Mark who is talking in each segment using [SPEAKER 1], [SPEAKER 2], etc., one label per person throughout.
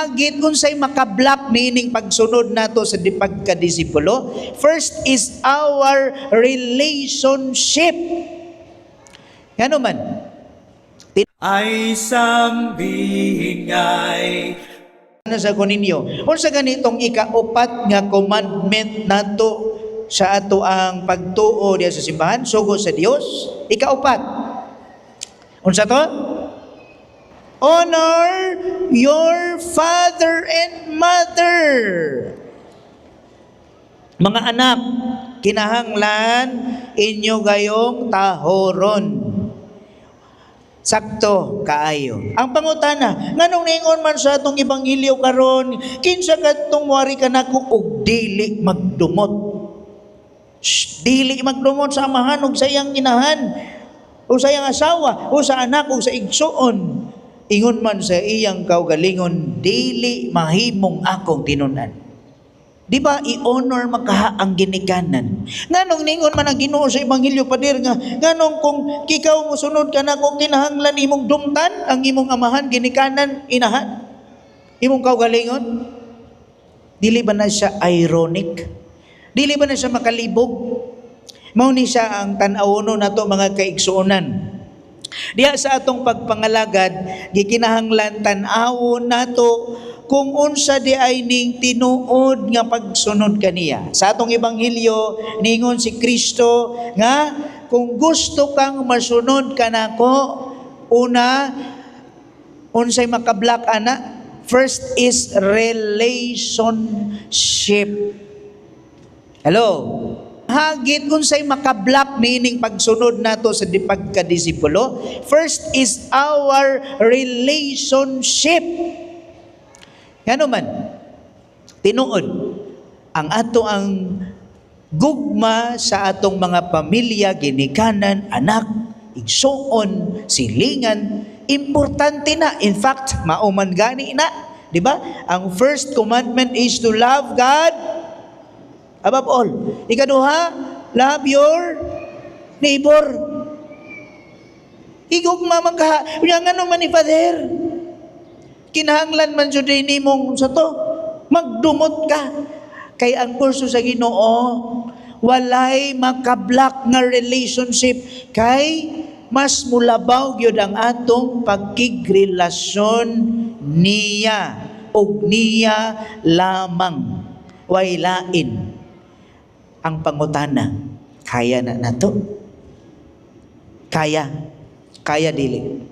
[SPEAKER 1] Hagit, unsay makablock niining pagsunod nato sa di pagkadisipulo? First is our relationship. Ngano man?
[SPEAKER 2] Ay sambingay.
[SPEAKER 1] Ano sa ko ninyo? Unsa ganitong ikaupat nga commandment nato sa ato ang pagtuo diya sa simbahan, sugo sa Dios? Ikaupat. Unsa to? Honor your father and mother. Mga anak, kinahanglan inyo gayong tahoron. Sakto kaayo. Ang pangutana, nganong ningon man sa atong ebanghelyo karon, kinsa kadtong muari kanako og dili magdumot? Shh, dili magdumot sa amahan ug sa iyang inahan o sa iyang asawa o sa anak o sa igsuon. Ingon man sa iyang kaugalingon, dili mahimong akong tinun-an. Di ba i-honor makaha ang ginikanan? Nganong ningon man ang Ginoo sa ebanghelyo, pader, nga nganong kung ikaw mosunod ka nako, kinahanglan imong dumtan ang imong amahan, ginikanan, inahan, imong kaugalingon? Dili ba na siya ironic? Dili ba na siya makalibog? Mao ni siya ang tan-awono nato, mga kaigsuonan. Diha sa atong pagpangalagad, gikinahanglan tan-awon nato kung unsa di ay ning tinuod nga pagsunod kaniya. Sa atong ebanghelyo, ningon si Kristo nga kung gusto kang masunod kanako, una, unsay makablock ana? First is relationship. Hello? Hagit, unsay makablock niining pagsunod nato sa di pagkadisipulo? First is our relationship. Ngano man, tinuod, ang ato ang gugma sa atong mga pamilya, ginikanan, anak, igsuon, silingan, importante na. In fact, mao man gani na. Di ba? Ang first commandment is to love God above all. Ikaduha, love your neighbor. Igugma man ka. Unya ngano man ni Father? Kinahanglan man jud nimong sa to magdumot ka. Kay ang kurso sa Ginoo, walay makablock nga relationship kay mas mulabaw gyud ang atong pagkigrelasyon niya ug niya lamang, way lain. Ang pangutana, kaya na nato? Kaya? Kaya dili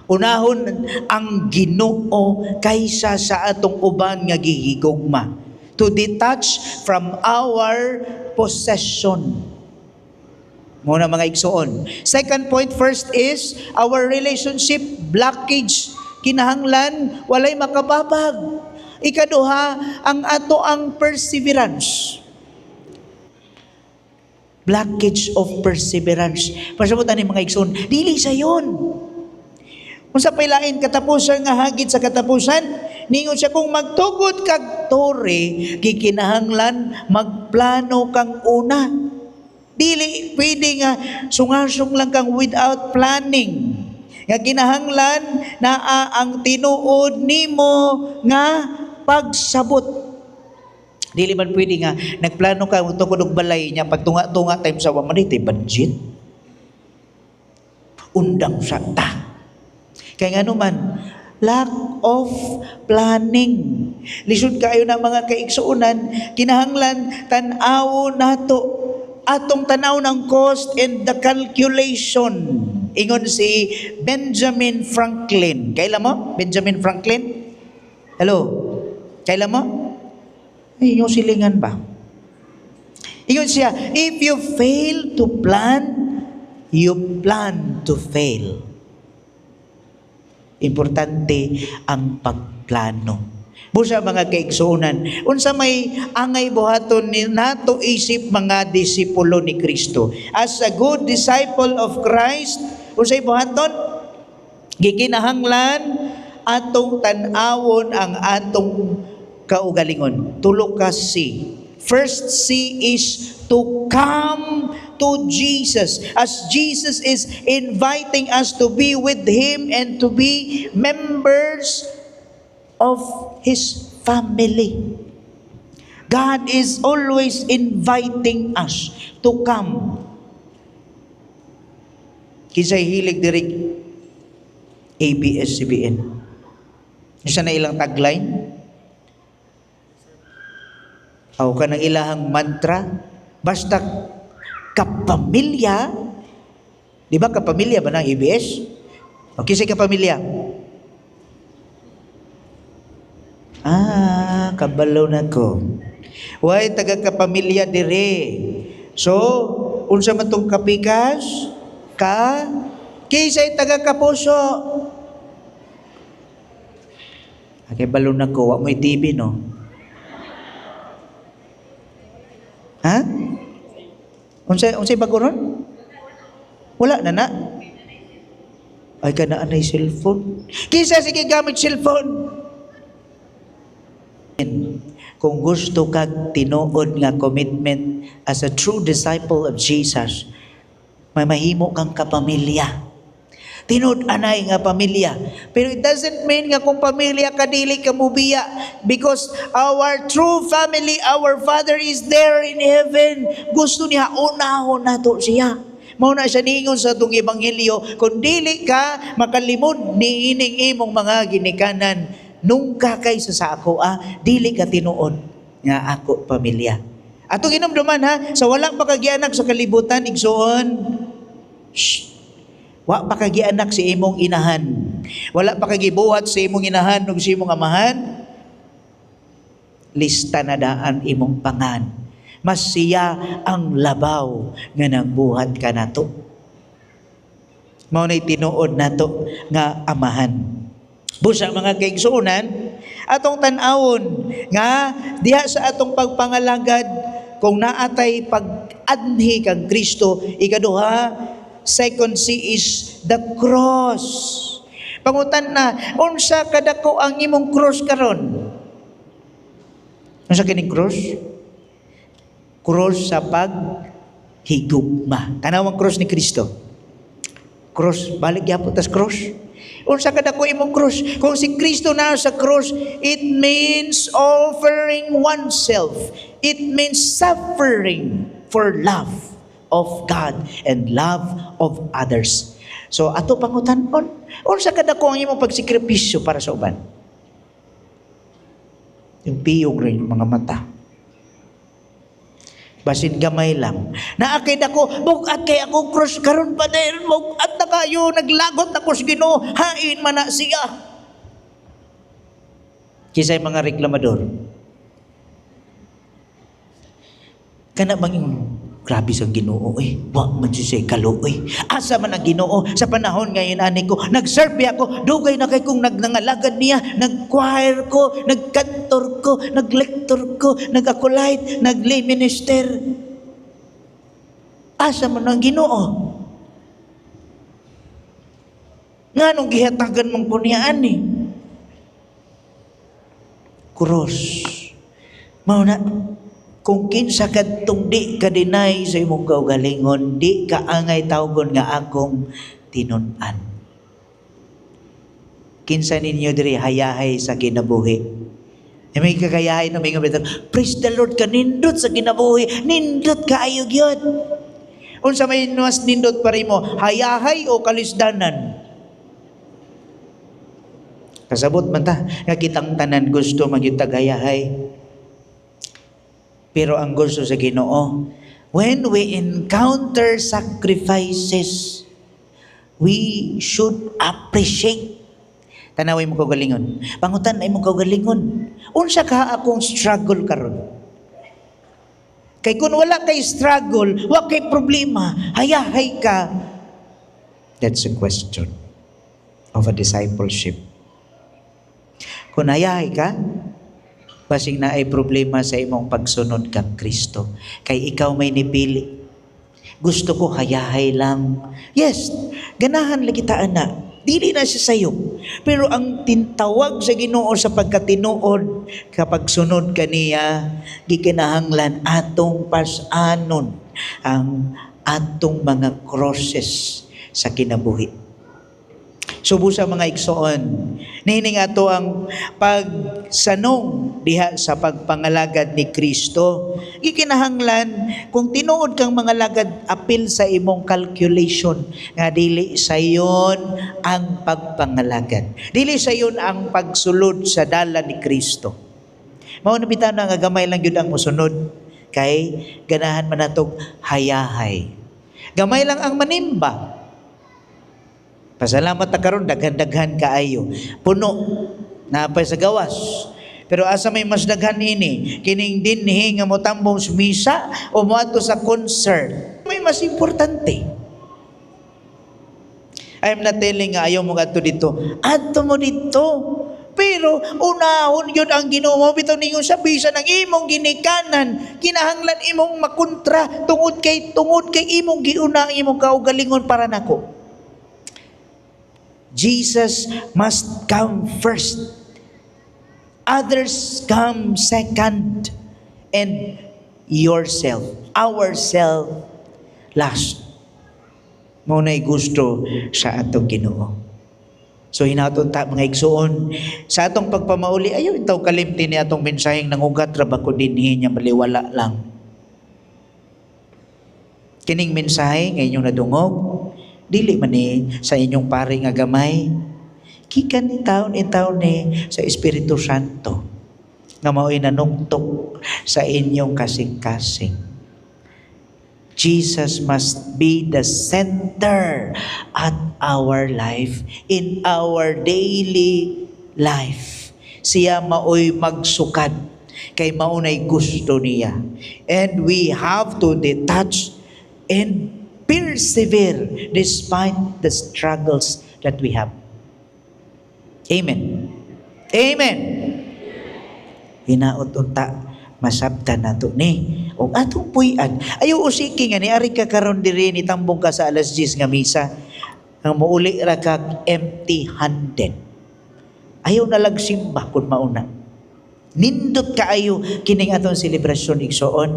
[SPEAKER 1] unahon ang Ginoo kaysa sa atong uban nga gihigugma, to detach from our possession muna, mga igsuon. Second point, first is our relationship blockage, kinahanglan walay makababag. Ikaduha, ang ato ang perseverance, blockage of perseverance. Pasabot ani, mga igsoon, dili sa yon. Unsa pay lain katapusan nga hagit sa katapusan? Ningon siya, kung magtukod kag tore, gikinahanglan magplano kang una. Dili pwede nga sungasong lang kang without planning. Nga kinahanglan naa ang tinuod nimo nga pagsabot. Dili man pwede nga nagplano ka magtukod og balay niya, pagtunga-tunga time sa wa man tay budget. Undang sa ta. Kay ngano man, lack of planning. Lisod kayo na, mga kaigsuonan, kinahanglan tan-awon nato atong tanaw ng cost and the calculation. Ingon si Benjamin Franklin. Kaila mo? Benjamin Franklin? Hello? Kaila mo? Ay, yung silingan ba? Ingon siya, "If you fail to plan, you plan to fail." Importante ang pagplano. Busa, mga kaigsuonan, unsa may angay buhaton ni nato isip mga disipulo ni Kristo? As a good disciple of Christ, unsay buhaton? Gikinahanglan atong tan-awon ang atong kaugalingon. Tulo ka C. First C is to come to Jesus. As Jesus is inviting us to be with Him and to be members of His family. God is always inviting us to come. Kinsay hilig diri ABS-CBN? Isa na ilang tagline? Aw, kanang ilahang mantra, basta kapamilya, di ba kapamilya ba ng ABS? O kinsay kapamilya? Ah, kabalo na ko. Way taga kapamilya dire. So, unsa man tong kapikas? Ka kinsay taga kapuso? Okay, balo na ko, wa mo'y TV, no? Ha? Unsay bago ron? Wala na na. Ay, kana anay cellphone. Kinsa sige gamit cellphone? Kung gusto kag tinuod nga commitment as a true disciple of Jesus, may mahimo kang kapamilya. Tinuod anay nga pamilya. Pero it doesn't mean nga kung pamilya ka dili ka mubiya, because our true family, our Father is there in heaven. Gusto niya unahon nato siya. Mao na siya niingon sa atong ebanghelyo, kung dili ka makalimod niining imong mga ginikanan, nungka kay sa ako, dili ka tinuod nga ako pamilya. Atong hinumduman ha, sa wala pa kagianak sa kalibutan, igsuon, shh, wa pa kagianak si imong inahan, wala pa kagibuhat si imong inahan ug si imong amahan, lista na daan imong pangan. Mas siya ang labaw nga nagbuhat ka nato. Mao na'y tinuod nato nga amahan. Busa mga kaigsuonan, atong tan-awon nga diha sa atong pagpangalagad, kung naatay pag-anhi kang Kristo, ikaduha, second C is the cross. Pangutan na, unsa kadako ang imong cross karon? Unsa kining cross? Cross sa paghigugma. Tanaw ang cross ni Kristo. Cross, balik gyapon tas cross. Unsa kadako imong cross? Kung si Kristo naa sa cross, it means offering oneself. It means suffering for love of God and love of others. So ato pangutan-on, unsa kadako ang imong pagsikripisyo para sa uban? Yung piyong rin yung mga mata. Basin gamay lang. Naakid ako, bugat kay ako cross karon pa din, bugat na kayo, naglagot ako sa Ginoo, hain man na siya. Kisay mga reklamador. Kana bang yung grabe sa Ginoo eh. Wa man siya kaluoy. Asa man ang Ginoo sa panahon ngayon ani ko, nagserve ako, dugay na kay kong nagnangalagad niya, nag-choir ko, nagkantor ko, naglector ko, nag-acolyte, nag-lay minister. Asa man ang Ginoo? Nganong gihatagan mong kunya ani? Cross. Mao na kung kinsa kadtong di ka deny sa imong kaugalingon, di ka angay tawgon nga akong tinun-an. Kinsa ninyo diri hayahay sa kinabuhi? E may kakayahay na may nga, praise the Lord ka, nindot sa kinabuhi, nindot kaayo gyud. Unsa may mas nindot pa rin mo, hayahay o kalisdanan? Kasabot man ta, nga kitang tanan gusto magitagayahay. Pero ang gusto sa Ginoo, when we encounter sacrifices, we should appreciate. Tanaway mo kaugalingon. Pangutan ay mo kaugalingon. Unsa ka akong struggle karon? Kay kung wala kay struggle, wa kay problema, hayahay ka. That's a question of a discipleship. Kung hayahay ka, basing na ay problema sa imong pagsunod kang Kristo. Kay ikaw may nipili. Gusto ko hayahay lang. Yes, ganahan lagi ta ana. Dili na siya sayo. Pero ang tintawag sa Ginoo sa pagkatinuod, kapag sunod kaniya, gikinahanglan atong pas-anon ang atong mga crosses sa kinabuhi. Subo sa mga igsoon, niining ato ang pagsanong diha sa pagpangalagad ni Kristo. Gikinahanglan kung tinuod kang mangalagad, apil sa imong calculation nga dili sayon ang pagpangalagad. Dili sayon ang pagsulod sa dalan ni Kristo. Mao na bitaw na nga gamay lang gyud ang mosunod kay ganahan man natog hayahay. Gamay lang ang manimba. Pasalamat ta karon, daghan-daghan kaayo. Puno naa pa sa gawas. Pero asa may mas daghan ini? Kining dinhi nga motambong sa misa o moadto sa concert? May mas importante. I'm not telling nga ayaw mo adto dito. Adto mo dito. Pero unahon yun ang Ginoo mo bitaw ningon sa bisan ang imong ginikanan, kinahanglan imong makontra tungod kay imong giuna ang imong kaugalingon para nako. Jesus must come first. Others come second. And yourself, ourself, last. Mao na'y gusto sa atong Ginoo. So hinaton ta, mga igsuon, sa atong pagpamauli, ayaw itaw kalimti ni atong mensaheng nangugat ra ba ko dinhi niya, baliwala lang. Kining mensahe nga inyong nadungog, dili man ni sa inyong pare nga gamay. Gikan ni taon in taon ni sa Espiritu Santo nga mao'y nanuktok sa inyong kasing-kasing. Jesus must be the center at our life, in our daily life. Siya maoy magsukad kay maunay gusto niya. And we have to detach and persevere despite the struggles that we have. Amen. Amen. Hinaot unta masabtan nato ni og atong puy-an. Ayaw usiki nga ni ari ka karon diri, ni tambong ka sa alas 10 nga misa, ang muuli ra ka empty-handed. Ayaw na lag simba kung mauna. Nindot kaayo kining atong selebrasyon, igsoon,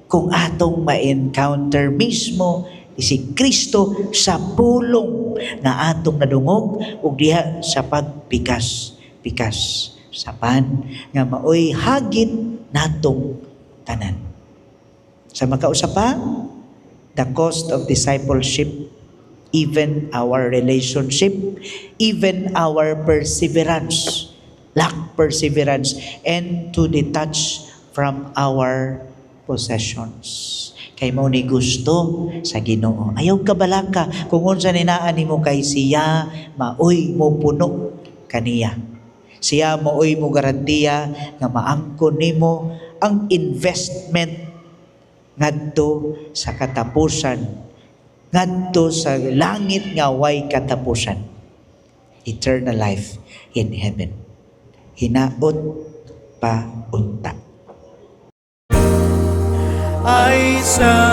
[SPEAKER 1] kung atong ma-encounter mismo si Kristo sa pulong nga atong nadungog ug diha sa pagpikas pikas sa pan nga maoy hagit natong tanan. Sa makausa pa, the cost of discipleship, even our relationship, even our perseverance, lack perseverance, and to detach from our possessions. Kay mao ni gusto sa Ginoo. Ayaw kabalaka kung unsa ni naa nimo kay siya maoy mo puno kaniya. Siya maoy mo garantiya nga maangkon nimo ang investment ngadto sa katapusan, ngadto sa langit nga way katapusan. Eternal life in heaven. Hinaot pa unta.
[SPEAKER 2] Ay sambihin.